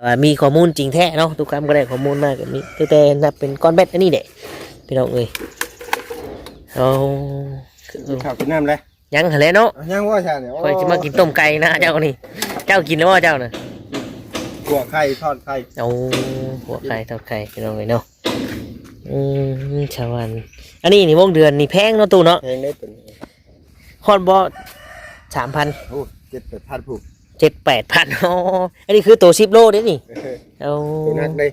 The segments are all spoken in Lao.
ວ່າມີຂໍ້ມູນຈິງແທ້ເນາະ. ຕຸຄຳກໍໄດ້ຂໍ້ມູນມາ ກໍມີຕັ້ງແຕ່ນັບເປັນກ້ອນແບັດອັນນີ້ແຫຼະ ພີ່ນ້ອງເອີຍ. ເອົາ ກິນເຂົ້າກິນນ້ຳແລ້ວ? ຍັງຫັ້ນແຫຼະເນາະ. ຍັງບໍ່ຊະນີ້? ໂອ້ ຂ້ອຍຊິມາກິນຕົ້ມໄກ່ນະເຈົ້ານີ້. ເຈົ້າກິນແລ້ວບໍ່ເຈົ້ານະ? ຂົ້ວໄຂ່ທອດໄຂ່. ໂອ້ ຂົ້ວໄຂ່ທອດໄຂ່ ພີ່ນ້ອງເອີຍເນາະ. ອືມ ຊາວບ້ານ ອັນນີ້ນີ້ ວົງເດືອນນີ້ແພງເນາະ ຕູ້ເນາະ? ແພງເດ້ຕົວນີ້. ຮອດບໍ່ ສາມພັນ? ໂອ້ ເຈັດແປດພັນພຸ້ນ. ເຈັດແປດພັນ. ອໍ ອັນນີ້ຄືໂຕສິບໂລເດ້ນີ້. ເອີ ໂອ້ ໂຕໜັກເດ້.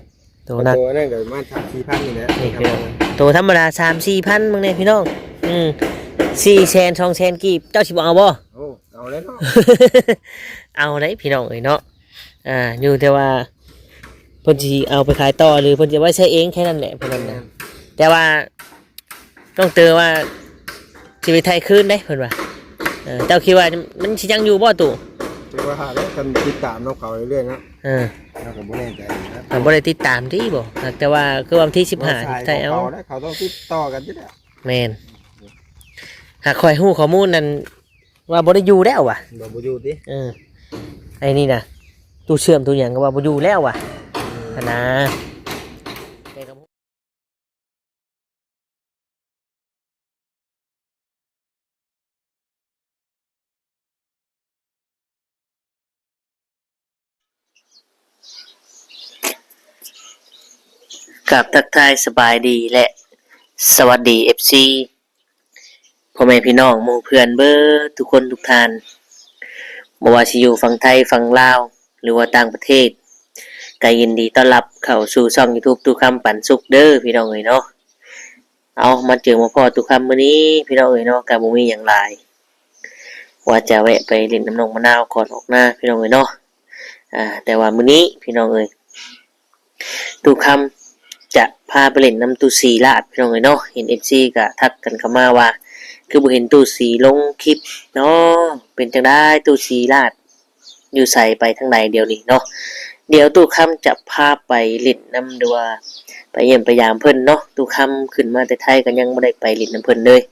ໂຕໜັກ ໂຕນັ້ນກໍປະມານສາມສີ່ພັນນີ້ແຫຼະ. ນີ້ພີ່ນ້ອງ ໂຕທຳມະດາສາມສີ່ພັນ ເບິ່ງແດ່ພີ່ນ້ອງ. ອືມ ສີ່ແສນ ສອງແສນກີບ ເຈົ້າຊິບໍ່ເອົາບໍ່? ໂອ້ ເອົາແລ້ວເນາະ. ເອົາໄດ໋ພີ່ນ້ອງເອີຍເນາະ. ອ່າ ຢູ່ແຕ່ວ່າເພິ່ນຊິເອົາໄປຂາຍຕໍ່ ຫຼືເພິ່ນຈະໄວ້ໃຊ້ເອງ ແຄ່ນັ້ນແຫຼະ ເພິ່ນນັ້ນນະ. ແມ່ນ ແຕ່ວ່າ ນ້ອງເຕີວ່າຊິໄປໄຖ່ຄືນເດ້ ເພິ່ນວ່າ. ເອີ ເຈົ້າຄິດວ່າມັນຊິຍັງຢູ່ບໍ່ຕູ້? ຄືວ່າຫາແລ້ວ ຄັນຕິດຕາມນຳເຂົາເລື້ອຍໆເນາະ. ເອີ ເຮົາກໍບໍ່ແນ່ໃຈນະ ເຮົາບໍ່ໄດ້ຕິດຕາມຕິບໍ່. ຫາກແຕ່ວ່າຄືວ່າວັນທີສິບຫ້າໄຖ່ເອົາ ເຂົາຕ້ອງຕິດຕໍ່ກັນຢູ່ແລ້ວ. ແມ່ນ ຫາກຂ້ອຍຮູ້ຂໍ້ມູນນັ້ນ ວ່າບໍ່ໄດ້ຢູ່ແລ້ວວ່າ. ບໍ່ ບໍ່ຢູ່ຕິ? ເອີ ໄອ້ນີ້ນະ ຕູ້ເຊື່ອມຕູ້ຫຍັງກໍວ່າບໍ່ຢູ່ແລ້ວວ່າ. ອືມ ຫັ້ນນະ. ກາບທັກທາຍສະບາຍດີ ແລະ ສະຫວັດດີ ເອັຟຊີ ພໍ່ແມ່ພີ່ນ້ອງໝູ່ເພື່ອນເບິດທຸກຄົນທຸກທ່ານ, ບໍ່ວ່າຊິຢູ່ຝັ່ງໄທ, ຝັ່ງລາວ ຫຼືວ່າຕ່າງປະເທດ, ກໍຍິນດີຕ້ອນຮັບເຂົ້າສູ່ຊ່ອງຢູທູບຕູ້ຄຳປັນສຸກເດີພີ່ນ້ອງເອີຍເນາະ. ເອົາ ມາເຈີມາພໍ້ຕູ້ຄຳມື້ນີ້ພີ່ນ້ອງເອີຍເນາະ, ກໍບໍ່ມີຫຍັງຫຼາຍ ວ່າຈະແວະໄປຫຼິ້ນນຳນ້ອງມະນາວກ່ອນອອກໜ້າພີ່ນ້ອງເອີຍເນາະ. ອ່າ ແຕ່ວ່າມື້ນີ້ພີ່ນ້ອງເອີຍ ຕູ້ຄຳຈະພາໄປຫຼິ້ນນຳຕູ້ສີລາດພີ່ນ້ອງເອີຍເນາະ. ເຫັນເອັຟຊີກໍທັກກັນເຂົ້າມາວ່າ ຄືບໍ່ເຫັນຕູ້ສີລົງຄລິບເນາະ, ເປັນຈັ່ງໃດຕູ້ສີລາດ ຢູ່ໃສ ໄປທາງໃດດຽວນີ້ເນາະ. ດຽວຕູ້ຄຳຈະພາໄປຫຼິ້ນນຳ ຫຼືວ່າໄປຢ້ຽມໄປຢາມເພິ່ນເນາະ. ຕູ້ຄຳຂຶ້ນມາແຕ່ໄທກໍຍັງບໍ່ໄດ້ໄປຫຼິ້ນນຳເພິ່ນເລີຍ.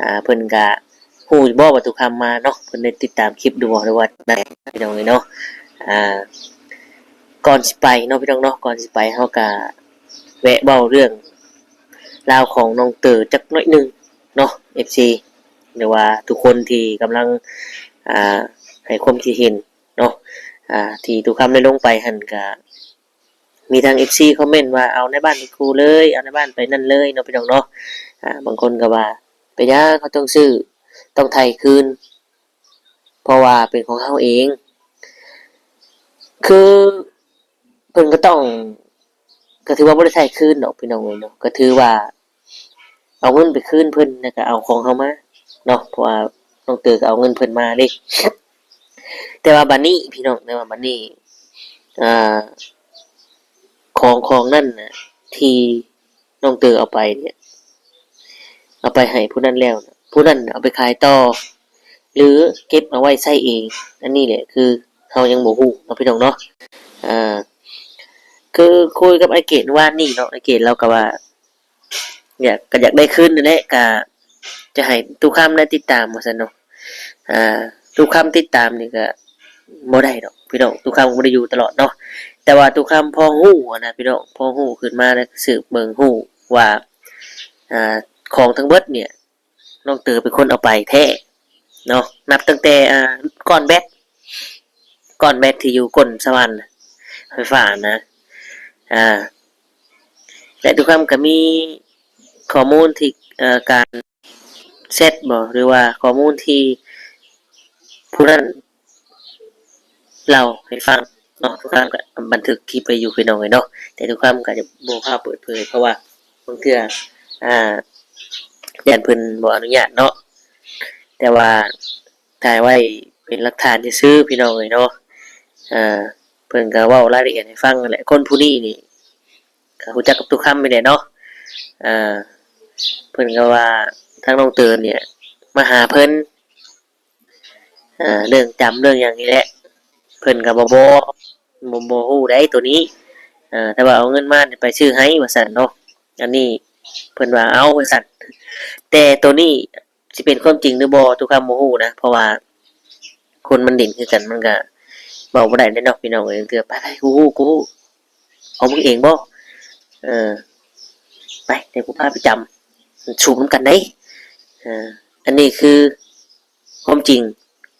ອ່າ ເພິ່ນກະຮູ້ຢູ່ບໍ່ວ່າຕູ້ຄຳມາເນາະ, ເພິ່ນໄດ້ຕິດຕາມຄລິບຢູ່ບໍ່ ຫຼືວ່າໃດພີ່ນ້ອງເອີຍເນາະ. ອ່າ ກ່ອນຊິໄປເນາະພີ່ນ້ອງເນາະ, ກ່ອນຊິໄປເຮົາກະແວະເວົ້າເລື່ອງລາວຂອງນ້ອງເຕີຈັກໜ້ອຍໜຶ່ງເນາະ ເອັຟຊີ ຫຼືວ່າທຸກຄົນທີ່ກຳລັງ ອ່າ ໃຫ້ຄວາມຄິດເຫັນ ເນາະ. ອ່າ ທີ່ຕູ້ຄຳໄດ້ລົງໄປຫັ້ນກະມີທາງເອັຟຊີຄອມເມັນວ່າ ເອົານາຍບ້ານໄປຄູ່ເລີຍ, ເອົານາຍບ້ານໄປນັ້ນເລີຍເນາະ ພີ່ນ້ອງເນາະ. ອ່າ ບາງຄົນກໍວ່າ ເປັນຫຍັງເຮົາຕ້ອງຊື້ ຕ້ອງໄຖ່ຄືນ ເພາະວ່າເປັນຂອງເຮົາເອງ. ຄື ເພິ່ນກໍຕ້ອງ ກໍຖືວ່າບໍ່ໄດ້ໄຖ່ຄືນດອກພີ່ນ້ອງເອີຍເນາະ, ກໍຖືວ່າເອົາເງິນໄປຄືນເພິ່ນ ແລ້ວກໍເອົາຂອງເຮົາມາເນາະ, ເພາະວ່ານ້ອງເຕີກໍເອົາເງິນເພິ່ນມາເດ້. ແຕ່ວ່າບັດນີ້ພີ່ນ້ອງ ແຕ່ວ່າບັດນີ້ ອ່າ ຂອງ ຂອງນັ້ນນະ ທີ່ນ້ອງເຕີເອົາໄປເນ່ຍ ເອົາໄປໃຫ້ຜູ້ນັ້ນແລ້ວນະ ຜູ້ນັ້ນເອົາໄປຂາຍຕໍ່ ຫຼືເກັບເອົາໄວ້ໃຊ້ເອງ, ອັນນີ້ແຫຼະຄືເຮົາຍັງບໍ່ຮູ້ເນາະພີ່ນ້ອງເນາະ. ອ່າ ຄືຄຸຍກັບອ້າຍເກດວານນີ້ເນາະ, ອ້າຍເກດລາວກໍວ່າ ຢາກ ກໍຢາກໄດ້ຄືນນັ້ນແຫຼະ, ກໍຈະໃຫ້ຕູ້ຄຳໄດ້ຕິດຕາມວ່າຊັ້ນເນາະ. ອ່າ ຕູ້ຄຳຕິດຕາມນີ້ກໍບໍ່ໄດ້ດອກພີ່ນ້ອງ, ຕູ້ຄຳກໍບໍ່ໄດ້ຢູ່ຕະຫຼອດເນາະ. ແຕ່ວ່າຕູ້ຄຳພໍຮູ້ຫັ້ນນະພີ່ນ້ອງ, ພໍຮູ້ຂຶ້ນມາແລ້ວສືບເບິ່ງຮູ້ວ່າ ອ່າ ຂອງທັງເບິດເນ່ຍ ນ້ອງເຕີເປັນຄົນເອົາໄປແທ້ເນາະ, ນັບຕັ້ງແຕ່ ອ່າ ກ້ອນແບັດ ກ້ອນແບັດທີ່ຢູ່ກົ້ນສະຫວ່ານໄຟຟ້ານະ. ອ່າ ແລະ ທຸກຄຳກໍມີຂໍ້ມູນທີ່ ເອີ ການແຊັດບໍ ຫຼືວ່າຂໍ້ມູນທີ່ຜູ້ນັ້ນ ເລົ່າໃຫ້ຟັງເນາະ, ທຸກຄຳກໍບັນທຶກຄລິບໄວ້ຢູ່ພີ່ນ້ອງເອີຍເນາະ, ແຕ່ທຸກຄຳກໍຈະບໍ່ພາເປີດເຜີຍ ເພາະວ່າບາງເທື່ອ ອ່າ ຢ້ານເພິ່ນບໍ່ອະນຸຍາດເນາະ, ແຕ່ວ່າຖ່າຍໄວ້ເປັນຫຼັກຖານຊື່ໆ ພີ່ນ້ອງເອີຍເນາະ. ເພິ່ນກໍເວົ້າລາຍລະອຽດໃຫ້ຟັງຫັ້ນແຫຼະ, ຄົນຜູ້ນີ້ນີ້ກໍຮູ້ຈັກກັບຕຸຄຳນີ້ແຫຼະເນາະ. ເພິ່ນກໍວ່າທາງນ້ອງເຕີນນີ້ມາຫາເພິ່ນ ເອີ ເລື່ອງຈຳເລື່ອງຫຍັງນີ້ແຫຼະ, ເພິ່ນກໍບໍ່ບອກ ບໍ່ ບໍ່ຮູ້ໃດ໋ໂຕນີ້, ເອີ ແຕ່ວ່າເອົາເງິນມານີ້ໄປຊື້ໃຫ້ວ່າຊັ້ນເນາະ. ອັນນີ້ເພິ່ນວ່າເອົາວ່າຊັ້ນ, ແຕ່ໂຕນີ້ຊິເປັນຄວາມຈິງຫຼືບໍ່ ຕຸຄຳບໍ່ຮູ້ນະ, ເພາະວ່າຄົນມັນຫຼິ້ນຄືກັນ ມັນກໍ ເວົ້າບໍ່ໄດ້ເດ້ເນາະ ພີ່ນ້ອງເອີຍ ເທື່ອ ໄປໆ ກູຮູ້ ກູຮູ້ ເອົາມຶງເອງບໍ່? ເອີ ໄປ ດຽວກູພາໄປຈຳ ສູບນຳກັນເດ້. ເອີ ອັນນີ້ຄືຄວາມຈິງ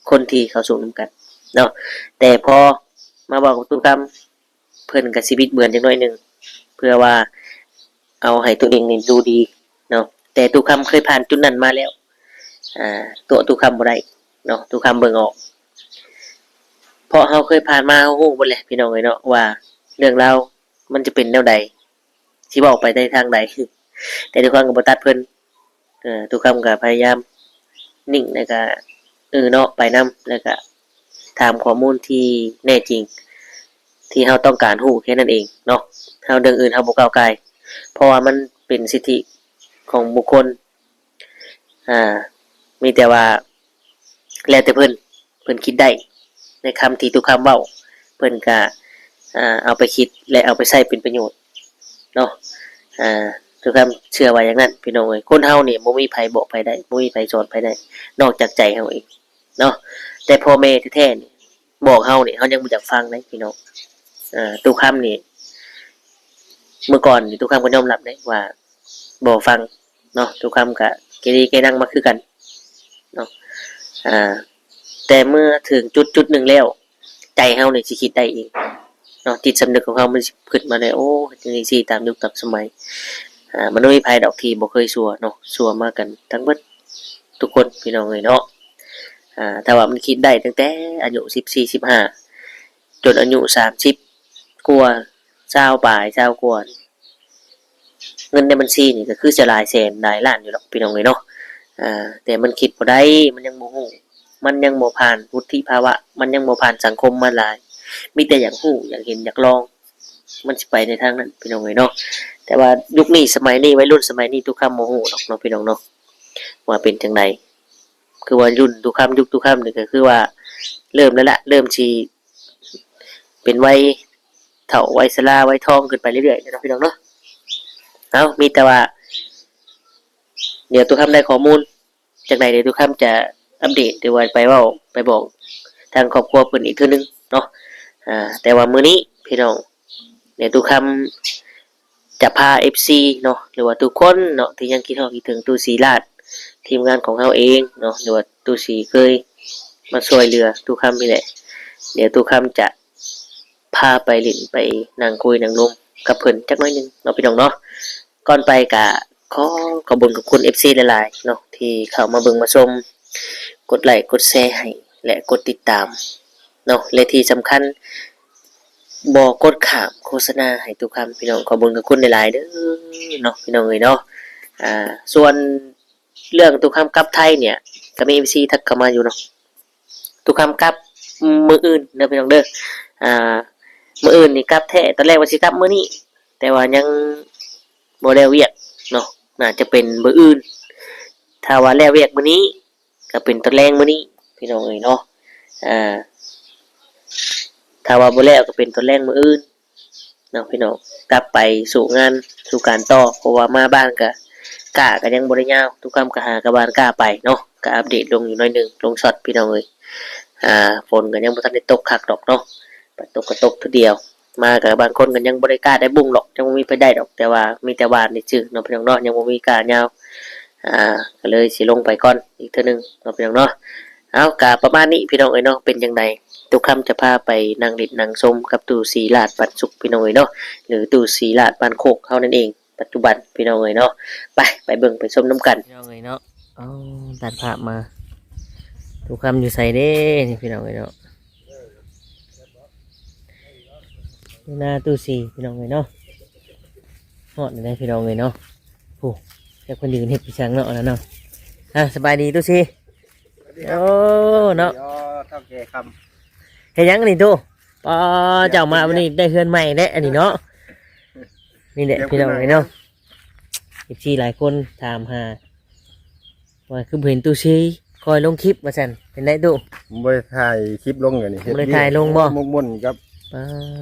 ຄົນທີ່ເຂົາສູບນຳກັນເນາະ ແຕ່ພໍມາເວົ້າກັບຕູ້ຄຳ ເພິ່ນກໍຊິບິດເບືອນຈັກໜ້ອຍໜຶ່ງ ເພື່ອວ່າເອົາໃຫ້ຕົວເອງນີ້ດູດີເນາະ ແຕ່ຕູ້ຄຳເຄີຍຜ່ານຈຸດນັ້ນມາແລ້ວ ອາ ຕົວະຕູ້ຄຳບໍ່ໄດ້ເນາະ ຕູ້ຄຳເບິ່ງອອກ ເພາະເຮົາເຄີຍຜ່ານມາ ເຮົາຮູ້ເບິດແຫຼະ ພີ່ນ້ອງເອີຍເນາະ ວ່າເລື່ອງລາວມັນຈະເປັນແນວໃດ ຊິເວົ້າໄປໃນທາງໃດ ແຕ່ຕູ້ຄຳກໍບໍ່ຕັດເພິ່ນ. ເອີ ຕູ້ຄຳກໍພະຍາຍາມນິ່ງ ແລ້ວກໍ ເອີ ເນາະ ໄປນຳ ແລ້ວກໍຖາມຂໍ້ມູນທີ່ແທ້ຈິງ ທີ່ເຮົາຕ້ອງການຮູ້ແຄ່ນັ້ນເອງເນາະ. ເຮົາເລື່ອງອື່ນເຮົາບໍ່ກ້າວກ່າຍ ເພາະວ່າມັນເປັນສິດທິຂອງບຸກຄົນ ອາ ມີແຕ່ວ່າ ແລ້ວແຕ່ເພິ່ນ ເພິ່ນຄິດໄດ້ໃນຄຳທີ່ຕູ້ຄຳເວົ້າ ເພິ່ນກະ ອາ ເອົາໄປຄິດ ແລະ ເອົາໄປໃຊ້ເປັນປະໂຫຍດເນາະ. ອາ ຕູ້ຄຳເຊື່ອວ່າຢ່າງນັ້ນ ພີ່ນ້ອງເອີຍ ຄົນເຮົານີ້ບໍ່ມີໃຜບອກໃຜໄດ້ ບໍ່ມີໃຜສອນໃຜໄດ້ ນອກຈາກໃຈເຮົາເອງເນາະ. ແຕ່ພໍ່ແມ່ແທ້ໆນີ້ບອກເຮົານີ້ ເຮົາຍັງບໍ່ຢາກຟັງເດ້ ພີ່ນ້ອງ. ອາ ຕູ້ຄຳນີ້ ເມື່ອກ່ອນນີ້ຕູ້ຄຳກໍຍອມຮັບເດ້ວ່າ ບໍ່ຟັງເນາະ ຕູ້ຄຳກະເກເລເກນັງມາຄືກັນເນາະ. ອາ ແຕ່ເມື່ອເຖິງຈຸດຈຸດໜຶ່ງແລ້ວ ໃຈເຮົານີ້ຊິຄິດໄດ້ເອງເນາະ ຈິດສຳນຶກຂອງເຮົາມັນຊິຄິດມາໄດ້ ໂອ້ ເຮັດຈັ່ງຊີ້ຕາມຍຸກຕາມສະໄໝ. ອາ ມັນບໍ່ມີໃຜດອກທີ່ບໍ່ເຄີຍຊົ່ວເນາະ ຊົ່ວມາກັນທັງເບິດທຸກຄົນ ພີ່ນ້ອງເອີຍເນາະ. ອາ ຖ້າວ່າມັນຄິດໄດ້ຕັ້ງແຕ່ອາຍຸສິບສີ່ ສິບຫ້າ ຈົນອາຍຸສາມສິບກວ່າ ຊາວປາຍ ຊາວກວ່າ ເງິນໃນບັນຊີນີ້ກໍຄືຈະຫຼາຍແສນຫຼາຍລ້ານຢູ່ດອກ ພີ່ນ້ອງເອີຍເນາະ. ອາ ແຕ່ມັນຄິດບໍ່ໄດ້ ມັນຍັງບໍ່ຮູ້ ມັນຍັງບໍ່ຜ່ານວຸດທິພາວະ ມັນຍັງບໍ່ຜ່ານສັງຄົມມາຫຼາຍ ມີແຕ່ຢາກຮູ້ ຢາກເຫັນ ຢາກລອງ ມັນຊິໄປໃນທາງນັ້ນ ພີ່ນ້ອງເອີຍເນາະ. ແຕ່ວ່າຍຸກນີ້ສະໄໝນີ້ ໄວລຸ້ນສະໄໝນີ້ ຕຸຄຳບໍ່ຮູ້ດອກເນາະ ພີ່ນ້ອງເນາະ ວ່າເປັນຈັ່ງໃດ. ຄືວ່າລຸ້ນຕຸຄຳ ຍຸກຕຸຄຳນີ້ກໍຄືວ່າເລີ່ມແລ້ວລະ ເລີ່ມຊິ ເປັນໄວເຖົ້າ ໄວຊະລາ ໄວທອງຂຶ້ນໄປເລື້ອຍໆເນາະ ພີ່ນ້ອງເນາະ. ເອົາ ມີແຕ່ວ່າ ດຽວຕຸຄຳໄດ້ຂໍ້ມູນຈັ່ງໃດ ດຽວຕຸຄຳຈະອັບເດດ ຫຼືວ່າໄປເວົ້າໄປບອກທາງຄອບຄົວເພິ່ນອີກເທື່ອໜຶ່ງເນາະ. ອາ ແຕ່ວ່າມື້ນີ້ ພີ່ນ້ອງ ດຽວຕຸຄຳ ຈະພາເອັຟຊີເນາະ ຫຼືວ່າທຸກຄົນເນາະ ທີ່ຍັງຄິດຮອດຄິດເຖິງຕູ້ສີລາດ ທີມງານຂອງເຮົາເອງເນາະ ຫຼືວ່າຕູ້ສີເຄີຍມາຊ່ວຍເຫຼືອຕູ້ຄຳນີ້ແຫຼະ ດຽວຕູ້ຄຳຈະພາໄປຫຼິ້ນ ໄປນັ່ງຄຸຍນັ່ງລົມກັບເພິ່ນຈັກໜ້ອຍໜຶ່ງເນາະ ພີ່ນ້ອງເນາະ. ກ່ອນໄປກະຂໍຂອບຄຸນຂອບຄຸນເອັຟຊີຫຼາຍໆເນາະ ທີ່ເຂົ້າມາເບິ່ງມາຊົມ ກົດໄລ້ກົດແຊໃຫ້ ແລະ ກົດຕິດຕາມເນາະ ແລະ ທີ່ສຳຄັນ ບໍ່ກົດຂ້າມໂຄສະນາໃຫ້ຕຸຄຳ ພີ່ນ້ອງ ຂອບຄຸນຂອບຄຸນຫຼາຍໆເດີເນາະ ພີ່ນ້ອງເອີຍເນາະ. ອາ ສ່ວນເລື່ອງຕຸຄຳກັບໄທເນ່ຍ ກໍມີເອັຟຊີທັກເຂົ້າມາຢູ່ເນາະ ຕຸຄຳກັບມື້ອື່ນເດີ ພີ່ນ້ອງເດີ. ອາ ມື້ອື່ນນີ້ກັບແທ້ ຕອນແລກວ່າຊິກັບມື້ນີ້ ແຕ່ວ່າຍັງບໍ່ແລ້ວວຽກເນາະ ໜ້າຈະເປັນມື້ອື່ນ ຖ້າວ່າແລ້ວວຽກມື້ນີ້ ກໍເປັນຕອນແລງມື້ນີ້ ພີ່ນ້ອງເອີຍເນາະ. ອາ ຖ້າວ່າບໍ່ແລ້ວກໍເປັນຕອນແລງມື້ອື່ນເນາະ ພີ່ນ້ອງ ກັບໄປສູ່ງານສູ່ການຕໍ່ ເພາະວ່າມາບ້ານກໍກ້າກໍຍັງບໍ່ໄດ້ຍາວ ຕຸຄຳກໍຫາກັບບ້ານກ້າໄປເນາະ ກໍອັບເດດລົງຢູ່ໜ້ອຍໜຶ່ງ ລົງຊັອດ ພີ່ນ້ອງເອີຍ. ອາ ຝົນກໍຍັງບໍ່ທັນໄດ້ຕົກຄັກດອກເນາະ ໄປຕົກກໍຕົກເທື່ອດຽວ ມາກໍບາງຄົນກໍຍັງບໍ່ໄດ້ກ້າໄດ້ບຸ້ງດອກ ຍັງບໍ່ມີໃຜໄດ້ດອກ ແຕ່ວ່າມີແຕ່ຫວ່ານຊື່ໆເນາະ ພີ່ນ້ອງເນາະ ຍັງບໍ່ມີກ້າຍາວ. ອາ ກໍເລີຍຊິລົງໄປກ່ອນອີກເທື່ອໜຶ່ງເນາະ ພີ່ນ້ອງເນາະ. ເອົາ ກໍປະມານນີ້ ພີ່ນ້ອງເອີຍເນາະ ເປັນຈັ່ງໃດ ຕຸຄຳຈະພາໄປນັ່ງຫຼິ້ນນັ່ງຊົມກັບຕູ້ສີລາດປັນສຸກ ພີ່ນ້ອງເອີຍເນາະ ຫຼືຕູ້ສີລາດບ້ານໂຄກເຮົານັ້ນເອງ ປັດຈຸບັນ ພີ່ນ້ອງເອີຍເນາະ. ໄປ ໄປເບິ່ງໄປຊົມນຳກັນ ພີ່ນ້ອງເອີຍເນາະ. ເອົາ ຕັດພາບມາ ຕູ້ຄຳຢູ່ໃສເດ້ນີ້ ພີ່ນ້ອງເອີຍເນາະ. ຢູ່ໜ້າຕູ້ສີ ພີ່ນ້ອງເອີຍເນາະ ຮອດແລ້ວພີ່ນ້ອງເອີຍເນາະ. ໂອ້ ຈັກເພິ່ນຢືນເຮັດອີ່ຫຍັງເນາະ ອັນນັ້ນເນາະ. ອ່າ ສະບາຍດີຕູ້ສີ. ໂອ້ ເນາະ ເຖົ້າແກ່ຄຳ ເຮັດຫຍັງນີ້ຕູ້? ປໍ ເຈົ້າມາມື້ນີ້ໄດ້ເຮືອນໃໝ່ແລ້ວອັນນີ້ເນາະ. ນີ້ແຫຼະ ພີ່ນ້ອງເອີຍເນາະ ເອັຟຊີຫຼາຍຄົນຖາມຫາ ວ່າຄືບໍ່ເຫັນຕູ້ຊີຄ່ອຍລົງຄລິບວ່າຊັ້ນ ເປັນໄດຕູ້? ບໍ່ໄດ້ຖ່າຍຄລິບລົງ ອັນນີ້ເຮັດ ບໍ່ໄດ້ຖ່າຍລົງບໍ່? ໝົກໝຸ່ນກັບ ອ່າ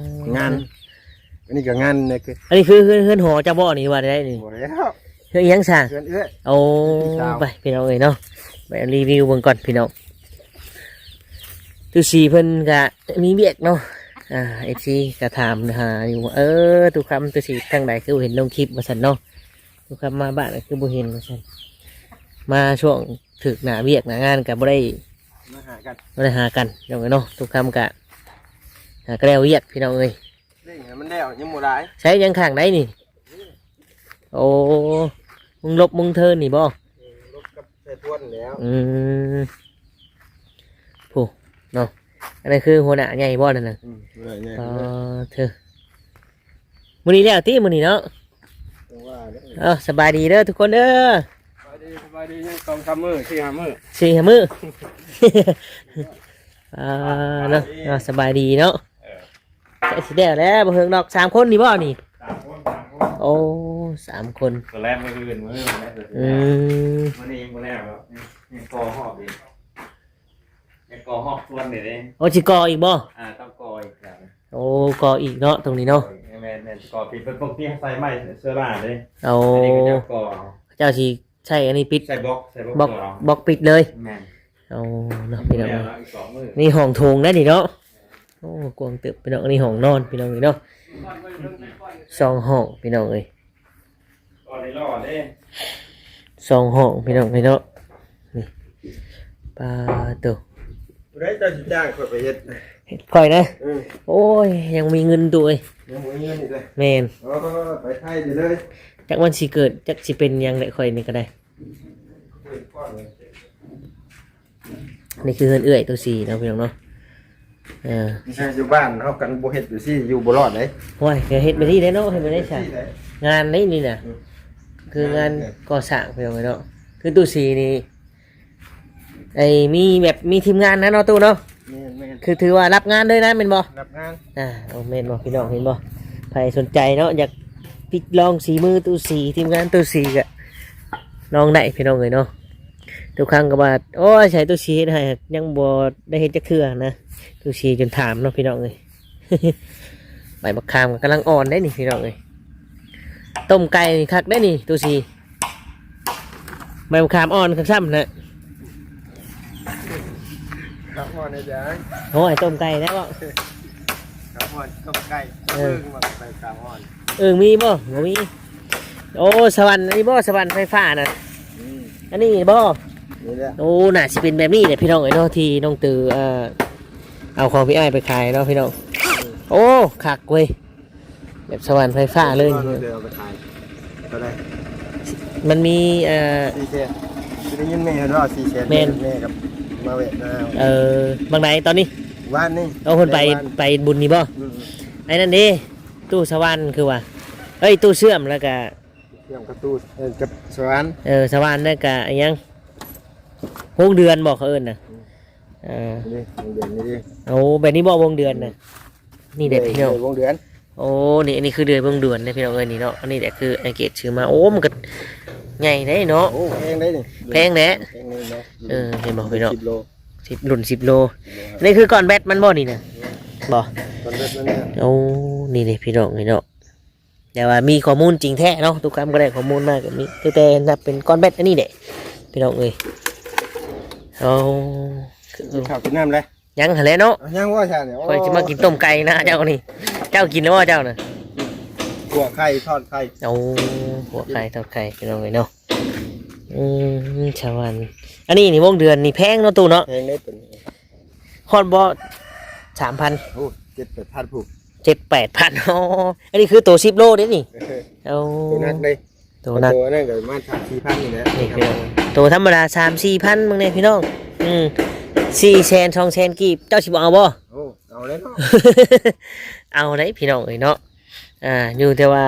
ງານ ອັນນີ້ກໍງານ ອັນນີ້ຄືເຮືອນ ເຮືອນຫໍເຈົ້າບໍ່ນີ້ ວ່າໄດ້ນີ້? ບໍ່ແລ້ວ ເຮືອນອີ່ຫຍັງຊະ? ເຮືອນເອື້ອຍ ໂອ້ ພີ່ສາວ ໄປ ພີ່ນ້ອງເອີຍເນາະ ໄປຣີວິວເບິ່ງກ່ອນ ພີ່ນ້ອງ. ຕູ້ສີເພິ່ນກະມີວຽກເນາະ. ອ່າ ເອັຟຊີ ກະຖາມຫາຢູ່ວ່າ ເອີ ຕູ້ຄຳ ຕູ້ສີທາງໃດຄືບໍ່ເຫັນລົງຄລິບວ່າຊັ້ນເນາະ. ຕູ້ຄຳມາບ້ານກະຄືບໍ່ເຫັນວ່າຊັ້ນ ມາຊ່ວງຖືກໜ້າວຽກໜ້າງານກະບໍ່ໄດ້ ມາຫາກັນ ບໍ່ໄດ້ຫາກັນພີ່ນ້ອງເອີຍເນາະ. ຕູ້ຄຳກະຫາກະແລ້ວວຽກພີ່ນ້ອງເອີຍ. ເລັ່ງໃຫ້ມັນແລ້ວຍັງບໍ່ຫຼາຍ. ໃຊ້ຍັງຂ້າງໃດນີ້? ໂອ້ ມຸງລົບມຸງເທີນນີ້ບໍ່? ເອີ ລົບກັບໃສ່ພວນແລ້ວ. ອືມ ຜູ້ເນາະ ອັນນັ້ນຄືຫົວໜ້າໃຫຍ່ບໍ່ນັ້ນນະ? ອືມ ຫົວໜ້າໃຫຍ່. ອໍ ເທີ ມື້ນີ້ແລ້ວຕິ ມື້ນີ້ເນາະ? ຈັ່ງວ່າເດີ. ເອົາ ສະບາຍດີເດີທຸກຄົນເດີ. ສະບາຍດີ ສະບາຍດີ. ຍັງສອງສາມມື້ ສີ່ຫ້າມື້ ສີ່ຫ້າມື້. ອ່າ ເນາະ ອ່າ ສະບາຍດີເນາະ. ເອີ ໃກ້ຊິແລ້ວແລ້ວ ບໍ່ເຫິງດອກ. ສາມຄົນນີ້ບໍ່ນີ້? ສາມຄົນ ສາມຄົນ. ໂອ້ ສາມຄົນ. ຕົວແລກມື້ອື່ນ ມື້ອື່ນແລ້ວ. ອືມ ມື້ນີ້ຍັງບໍ່ແລ້ວດອກ ຍັງ ຍັງກໍ່ຮອບອີກ ຍັງກໍ່ຮອບສວນນີ້ເດ້. ໂອ້ ຊິກໍ່ອີກບໍ່? ອ່າ ຕ້ອງກໍ່ອີກແລ້ວ. ໂອ້ ກໍ່ອີກເນາະ ຕົງນີ້ເນາະ. ແມ່ນໆ ກໍ່ອີກ ເປັນປົກຕິໃສ່ໄມ້ເຊື້ອລາເດ້. ໂອ້ ອັນນີ້ເຂົາເຈົ້າກໍ່ ເຈົ້າຊິ ໃຊ້ອັນນີ້ປິດ ໃສ່ບລັອກ ໃສ່ບລັອກ ບລັອກ ຕົວເອົາ ບລັອກປິດເລີຍ. ແມ່ນ. ໂອ້ ເນາະພີ່ນ້ອງເນາະ ອີກສອງມື້. ນີ້ຫ້ອງໂຖງໄດ໋ນີ້ເນາະ. ໂອ້ ກວ້າງເຕີບພີ່ນ້ອງ. ນີ້ຫ້ອງນອນພີ່ນ້ອງເອີຍເນາະ ສອງຫ້ອງພີ່ນ້ອງເອີຍ. ສອງຫ້ອງພີ່ນ້ອງເອີຍເນາະ. ນີ້ ປາໂຕ ຜູ້ໃດເຈົ້າຊິຈ້າງຂ້ອຍໄປເຮັດ? ເຮັດຂ້ອຍນະ? ເອີ ໂອ້ຍ ຍັງມີເງິນຕູ້ເອີຍ. ຍັງບໍ່ມີເງິນອີກເລີຍ? ແມ່ນ. ເອີ ໄປໄທເລີຍ. ຈັກມັນຊິເກີດ ຈັກຊິເປັນຫຍັງແຫຼະ ຂ້ອຍນີ້ກະໄດ້. ນີ້ຄືເຮືອນເອື້ອຍຕູ້ສີເນາະພີ່ນ້ອງເນາະ. ເອີ ຢູ່ບ້ານເຮົາກັນບໍ່ເຮັດຈັ່ງຊີ້ ຢູ່ບໍ່ລອດເດ້. ໂອ້ຍ ກະເຮັດແບບນີ້ແຫຼະເນາະ ເຮັດແບບນີ້ຊະ. ງານໃດນີ້ນະ ອືມ ຄືງານ ງານ ກໍ່ສ້າງພີ່ນ້ອງເອີຍເນາະ. ຄືຕູ້ສີນີ້ ໄອ້ ມີແບບ ມີທີມງານນະເນາະ ຕູ້ເນາະ? ແມ່ນໆ. ຄືຖືວ່າຮັບງານເລີຍນະ ແມ່ນບໍ່? ຮັບງານ. ອ່າ ໂອ້ ແມ່ນບໍ່ພີ່ນ້ອງ ເຫັນບໍ່? ໃຜສົນໃຈເນາະ ຢາກຕິດລອງສີມືຕູ້ສີ ທີມງານຕູ້ສີກະລອງໄດ້ພີ່ນ້ອງເອີຍເນາະ. ທຸກຄັ້ງກະວ່າ ໂອ້ຍ ໃສ່ຕູ້ສີເຮັດໃຫ້ ຍັງບໍ່ໄດ້ເຮັດຈັກເທື່ອນະ. ຕູ້ສີຈົນຖາມເນາະພີ່ນ້ອງເອີຍ. ໃບບັກຂາມກະກຳລັງອ່ອນໄດ໋ນີ້ພີ່ນ້ອງເອີຍ. ຕົ້ມໄກ່ນີ້ຄັກໄດ໋ນີ້ ຕູ້ສີ. ໃບບັກຂາມອ່ອນຄັກຊ້ຳນະ. ຂາມອ່ອນເຮັດຫຍັງ? ໂອ້ຍ ຕົ້ມໄກ່ແລ້ວເບາະ. ຂາມອ່ອນຕົ້ມໄກ່. ເອີ ເບິ່ງວ່າໃບຂາມອ່ອນ. ເອີ ມີບໍ່? ບໍ່ມີ. ໂອ້ ສະຫວັນ ອັນນີ້ບໍ່? ສະຫວັນໄຟຟ້ານະ. ອືມ ອັນນີ້ບໍ່? ນີ້ແຫຼະ. ໂອ້ ໜ້າຊິເປັນແບບນີ້ແຫຼະພີ່ນ້ອງເອີຍເນາະ ທີ່ນ້ອງເຕີ ເອີ ເອົາຂອງພີ່ອ້າຍໄປຂາຍເນາະພີ່ນ້ອງ. ອືມ ໂອ້ ຄັກເວີຍ. ແບບສະຫວັນໄຟຟ້າເລີຍ. ເອົາໄປຂາຍເທົ່າໃດ? ມັນມີ ເອີ ສີ່ແສນ. ໄດ້ຍິນແມ່ເວົ້າສີ່ແສນ. ແມ່ນ. ແມ່ກະມາແວະນະ. ເອີ ບັກໃດຕອນນີ້? ວານນີ້. ໂອ້ ເພິ່ນໄປ ໄປວານ ໄປບຸນນີ້ບໍ່? ອືມໆ ໄອ້ນັ້ນເດ້ ຕູ້ສະຫວັນຄືວ່າ ເອີຍ ຕູ້ເຊື່ອມ ແລ້ວກະ ເຊື່ອມກັບຕູ້ ເອີ ກັບສະຫວັນ. ເອີ ສະຫວັນ ແລ້ວກະອີຫຍັງ ວົງເດືອນບໍ່ເຂົາເອີ້ນນະ? ອືມ ເອີ ນີ້ວົງເດືອນນີ້ເດ້. ໂອ້ ແບບນີ້ບໍ່ ວົງເດືອນນະ? ອືມ ນີ້ແຫຼະພີ່ນ້ອງ ເດືອນ ວົງເດືອນ. ໂອ້ ນີ້ ອັນນີ້ຄືເດືອຍເມືອງດວນເດ້ພີ່ນ້ອງເອີຍນີ້ເນາະ. ອັນນີ້ແຫຼະຄືໄອ້ເກດຊື້ມາ. ໂອ້ ມັນກະໃຫຍ່ເດ້ເນາະ. ໂອ້ ແພງເດ້ນີ້. ແພງແຫຼະ. ແພງເດ້ເນາະ. ເອີ ເຫັນບໍ່ພີ່ນ້ອງ? ສິບໂລ ສິບ ລຸ້ນສິບໂລ. ອັນນີ້ຄືກ້ອນແບັດມັນບໍ່ນີ້ນະ? ບໍ່ ກ້ອນແບັດມັນ. ໂອ້ ນີ້ເດ້ພີ່ນ້ອງນີ້ເນາະ. ແຕ່ວ່າມີຂໍ້ມູນຈິງແທ້ເນາະ ທຸກຄຳກະໄດ້ຂໍ້ມູນມາກະມີ ຕັ້ງແຕ່ນັບເປັນກ້ອນແບັດອັນນີ້ແຫຼະ ພີ່ນ້ອງເອີຍ. ເອົາ ກິນເຂົ້າກິນນ້ຳແລ້ວ? ຍັງຫັ້ນແຫຼະເນາະ. ຍັງບໍ່ຊະນີ້? ໂອ້ ຂ້ອຍຊິມາກິນຕົ້ມໄກ່ນະເຈົ້ານີ້. ເຈົ້າກິນແລ້ວບໍ່ເຈົ້ານະ? ຂົ້ວໄຂ່ທອດໄຂ່. ໂອ້ ຂົ້ວໄຂ່ທອດໄຂ່ພີ່ນ້ອງເອີຍເນາະ. ອືມ ສະຫວັນ ອັນນີ້ນີ້ວົງເດືອນນີ້ແພງເນາະຕູ້ເນາະ. ແພງເດ້ໂຕນີ້. ຮອດບໍ່ ສາມພັນ? ໂອ້ ເຈັດແປດພັນພຸ້ນ. ເຈັດແປດພັນ. ອໍ ອັນນີ້ຄືໂຕສິບໂລເດ້ນີ້. ເອີ ໂອ້ ໂຕໜັກເດ້. ໂຕໜັກ ໂຕນັ້ນກະປະມານສາມສີ່ພັນນີ້ແຫຼະ. ນີ້ພີ່ນ້ອງ ໂຕທຳມະດາສາມສີ່ພັນ ເບິ່ງແດ່ພີ່ນ້ອງ. ອືມ ສີ່ແສນ ສອງແສນກີບ ເຈົ້າຊິບໍ່ເອົາບໍ່? ໂອ້ ເອົາແລ້ວເນາະ. ເອົາໄດ໋ພີ່ນ້ອງເອີຍເນາະ. ອ່າ ຢູ່ແຕ່ວ່າ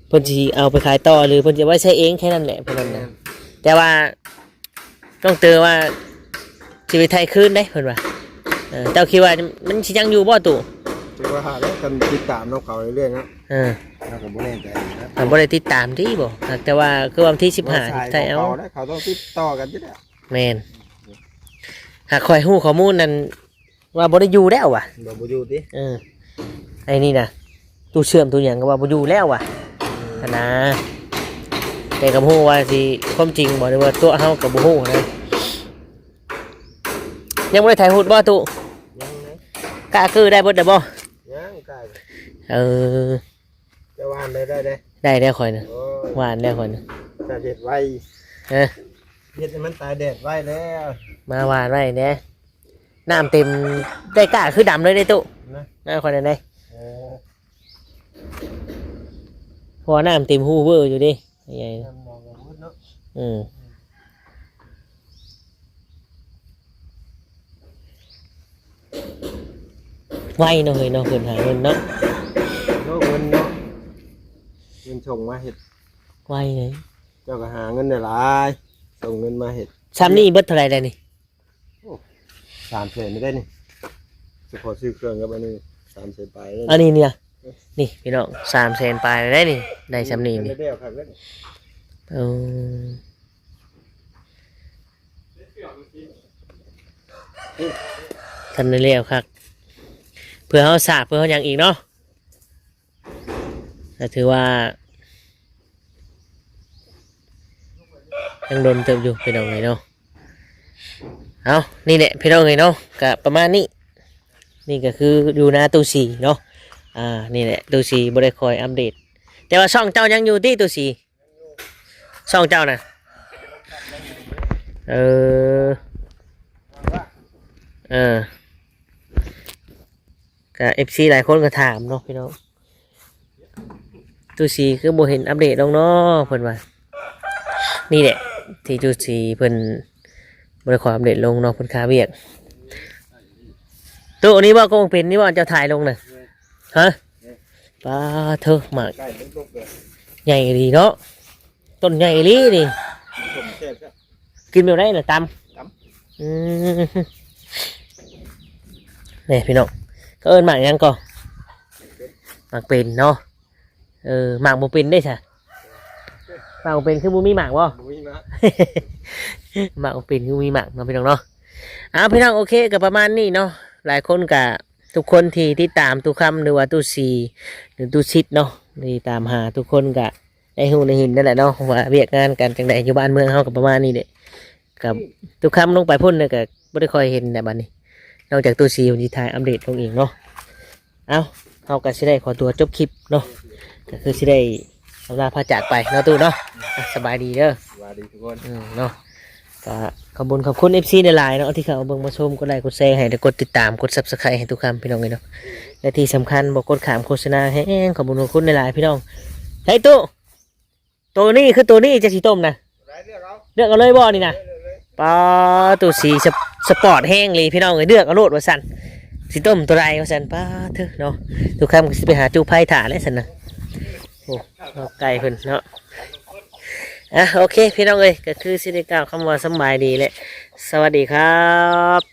ເພິ່ນຊິເອົາໄປຂາຍຕໍ່ ຫຼືເພິ່ນຊິເອົາໄວ້ໃຊ້ເອງ ແຄ່ນັ້ນແຫຼະ ເພິ່ນວ່າ. ແມ່ນ ແຕ່ວ່າ ນ້ອງເຕີວ່າຊິໄປໄຖຄືນເດ້ເພິ່ນວ່າ. ເອີ ເຈົ້າຄິດວ່າມັນຊິຍັງຢູ່ບໍ່ຕູ້? ຈັກວ່າແຫຼະ ຄັນຕິດຕາມນຳເຂົາເລື້ອຍໆເນາະ. ເອີ ເຮົາກະບໍ່ແນ່ໃຈນະ ກະບໍ່ໄດ້ຕິດຕາມຕິບໍ່. ແຕ່ວ່າຄືວ່າວັນທີສິບຫ້າໄທເອົາ ເຂົາຕ້ອງຕິດຕໍ່ກັນຢູ່ແລ້ວ. ແມ່ນ ຫາກຂ້ອຍຮູ້ຂໍ້ມູນນັ້ນ ວ່າບໍ່ໄດ້ຢູ່ແລ້ວວ່າ. ບໍ່ ບໍ່ຢູ່ຕິ? ເອີ ໄອ້ນີ້ນະ ຕູ້ເຊື່ອມຕູ້ຫຍັງກະວ່າບໍ່ຢູ່ແລ້ວວ່າ. ອືມ ຫັ້ນນະ ແຕ່ກະບໍ່ຮູ້ວ່າຊິຄວາມຈິງບໍ່ ຫຼືວ່າຕົວະເຮົາກະບໍ່ຮູ້ຫັ້ນນະ. ຍັງບໍ່ໄດ້ໄຖຫຸດບໍ່ຕຸ? ຍັງເລີຍ. ກ້າກື້ໄດ້ເບິດແລ້ວບໍ່? ຍັງກ້າ. ເອີ ຈະຫວ່ານໄດ້ ໄດ້ເດ້. ໄດ້ແລ້ວຂ້ອຍນະ. ໂອ້ຍ ຫວ່ານແລ້ວຂ້ອຍນະ. ຈະເຮັດໄວ. ເອີ ເຮັດໃຫ້ມັນຕາຍແດດໄວແລ້ວ. ມາຫວ່ານໄວ້ແດ່. ນ້ຳເຕັມ ໄດ້ກ້າຄືດຳເລີຍເດ້ຕຸ. ນະ ໜ້າຂ້ອຍນັ້ນເດ້. ເອີ ເພາະວ່ານ້ຳເຕັມຮູເວີຢູ່ເດ້. ໃຫຍ່ ນ້ຳໜອງກໍເບິດເນາະ. ອືມ ໄວເນາະເຮີຍເນາະ ເພິ່ນຫາເງິນເນາະ. ໂອ້ ເງິນເນາະ ເງິນສົ່ງມາເຮັດ ໄວເລີຍ. ເຈົ້າກໍຫາເງິນໄດ້ຫຼາຍ ສົ່ງເງິນມາເຮັດ. ຊ່ຳນີ້ເບິດເທົ່າໃດແລ້ວນີ້? ໂອ້ ສາມແສນໄດ້ນີ້ ສະເພາະຊື້ເຄື່ອງກັບອັນນີ້ ສາມແສນປາຍເດ້. ອັນນີ້ນີ້ນະ ນີ້ພີ່ນ້ອງ ສາມແສນປາຍໄດ້ນີ້ ໄດ້ຊ່ຳນີ້ນີ້. ເອີ ທັນໄດ້ແລ້ວຄັກ ເພື່ອເຮົາສາບ ເພື່ອເຮົາຫຍັງອີກເນາະ. ກໍຖືວ່າຍັງດົນເຕີບຢູ່ພີ່ນ້ອງເອີຍເນາະ. ເອົາ ນີ້ແຫຼະພີ່ນ້ອງເອີຍເນາະ ກະປະມານນີ້. ນີ້ກໍຄືຢູ່ນາຕູ້ສີເນາະ. ອ່າ ນີ້ແຫຼະ ຕູ້ສີບໍ່ໄດ້ຄອຍອັບເດດ. ແຕ່ວ່າຊ່ອງເຈົ້າຍັງຢູ່ຕິຕູ້ສີ? ຊ່ອງເຈົ້ານະ? ເອີ ເອີ ກະເອັຟຊີຫຼາຍຄົນກໍຖາມເນາະພີ່ນ້ອງ ຕູ້ສີຄືບໍ່ເຫັນອັບເດດລົງເນາະ ເພິ່ນວ່າ. ນີ້ແຫຼະ ທີ່ຕູ້ສີເພິ່ນບໍ່ໄດ້ຂໍອັບເດດລົງເນາະ ເພິ່ນຄາວຽກ. ຕູ້ນີ້ບໍ່ ກະບໍ່ເປັນນີ້ບໍ່ ເຈົ້າຖ່າຍລົງນະ? ຮະ? ປາເທີ ໝາກໃຫຍ່ອີ່ຫຼີເນາະ ຕົ້ນໃຫຍ່ອີ່ຫຼີນີ້. ກິນແບບໃດລະ? ຕຳ ຕຳ. ອືມ ນີ້ພີ່ນ້ອງ ເຂົາເອີ້ນໝາກຫຍັງກໍ? ໝາກເປັນເນາະ. ເອີ ໝາກບໍ່ເປັນເດ້ຊະ? ໝາກບໍ່ເປັນຄືບໍ່ມີໝາກບໍ່? ບໍ່ມີໝາກ ໝາກບໍ່ເປັນຄືບໍ່ມີໝາກເນາະພີ່ນ້ອງເນາະ. ເອົາ ພີ່ນ້ອງ ໂອເຄ ກໍປະມານນີ້ເນາະ. ຫຼາຍຄົນກໍ ທຸກຄົນທີ່ຕິດຕາມຕູ້ຄຳ ຫຼືວ່າຕູ້ສີ ຫຼືຕູ້ຊິດເນາະ ທີ່ຕາມຫາທຸກຄົນກໍ ໄດ້ຮູ້ໄດ້ເຫັນນັ້ນແຫຼະເນາະ ວ່າວຽກງານການຈັ່ງໃດ ຢູ່ບ້ານເມືອງເຮົາກໍປະມານນີ້ແຫຼະ. ກັບຕູ້ຄຳລົງໄປພຸ້ນນະ ກໍບໍ່ໄດ້ຄ່ອຍເຫັນແຫຼະບັດນີ້ ນອກຈາກຕູ້ສີເພິ່ນຊິຖ່າຍອັບເດດລົງເອງເນາະ. ເອົ້າ ເຮົາກໍຊິໄດ້ຂໍຕົວຈົບຄລິບເນາະ ກໍຄືຊິໄດ້ອຳລາພາຈາກໄປເນາະຕູ້ເນາະ. ອ່ະ ສະບາຍດີເດີ ສະບາຍດີທຸກຄົນ ອືມ ເນາະ. ກໍຂອບຄຸນຂອບຄຸນເອັຟຊີຫຼາຍໆເນາະ ທີ່ເຂົ້າມາເບິ່ງມາຊົມ ກົດໄລກົດແຊໃຫ້ ແລະ ກົດຕິດຕາມ ກົດ Subscribe ໃຫ້ຕູ້ຄຳ ພີ່ນ້ອງເອີຍເນາະ. ແລະ ທີ່ສຳຄັນບໍ່ກົດຂ້າມໂຄສະນາແຮງ ຂອບຄຸນຂອບຄຸນຫຼາຍໆພີ່ນ້ອງ. ໃສ່ຕູ້ ໂຕນີ້ຄືໂຕນີ້ຈະຊິຕົ້ມນະ ເລືອກເອົາ ເລືອກເອົາເລີຍບໍ່ນີ້ນະ? ເລືອກເອົາເລີຍ ປ້າ ຕູ້ສີສະ ສະປອດແຮງເລີຍພີ່ນ້ອງເອີຍ ເລືອກເອົາໂລດວ່າຊັ້ນ ຊິຕົ້ມໂຕໃດວ່າຊັ້ນ. ປ້າເທີເນາະ ຕູ້ຄຳກໍຊິໄປຫາຈູ້ໄຟຖ້າແຫຼະຊັ້ນນະ. ໂອ້ ເອົາໄກ່ເພິ່ນເນາະ. ອ່ະ ໂອເຄ ພີ່ນ້ອງເອີຍ ກໍຄືຊິໄດ້ກ່າວຄຳວ່າສຳບາຍດີ ແລະ ສະຫວັດດີຄັບ.